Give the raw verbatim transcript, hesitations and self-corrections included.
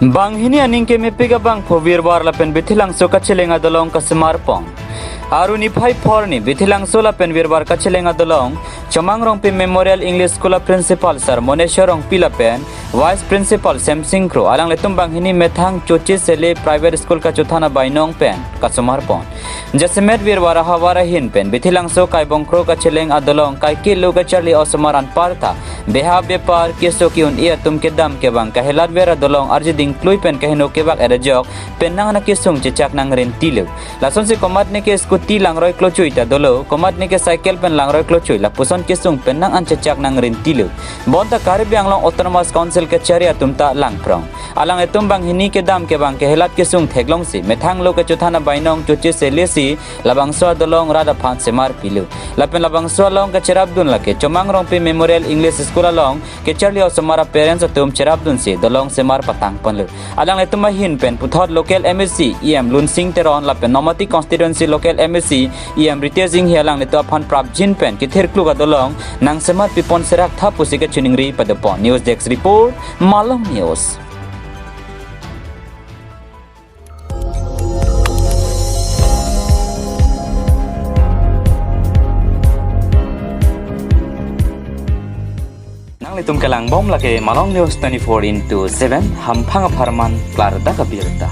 Banghini aning kemepik abangphu Birwar lapen Bithilangso kacheleng adolong kasemar pon. Aru niphai phor ni Bithilangso lapen Birwar kacheleng adolong Chomang Rongpi Memorial English School a Principal Sir Moneshwar Rongpi lapen Vice Principal Semsing Kro alanglitum banghini methang Choche Sele Private School kachothan abainong pen kasemar pon. Jasemet Birwar ahavar ahin pen Bithilangso Kaibong Kro kacheleng adolong kaike lo kacharli osomar anparta beha bepar keso ke-un-e atum kedam kevang kahelatver adolong arjiding klui pen kaheno kevak-et ajok penang an akesung chechak nangrin tilo. Lasonsi komatne ke scooty langroi klochui ta dolo, komatne ke cycle pen langroi klochui lapuson kesung penang an chechak nangrin tilo. Bonta Karbi Anglong Autonomous Council kachari atum ta langphrong. Alanglitum banghini kedam kevang kehelat kesung theklongsi methang lo kachothan abainong Choche Sele si labangso adolong rat aphan semar pilo. Lapen labangso along kacherapdun lake Chomang Rongpi Memorial English School along kacharli osomar a parents atum cherapdunsi dolong semar patang ponlo. Alanglitum ahin pen puthot local M A C E M Lunsing Teron lapen Nomati constituency local M A C E M Ritesh Enghi alanglitum aphan prapjin pen kethirkluk adolong nangsemar pipon serak tha pusi kachiningri padopon. News Desk Report, Malong News. Nanglitum kelangbom lake Malong News twenty-four into seven, hamphang apharman klardak abirta.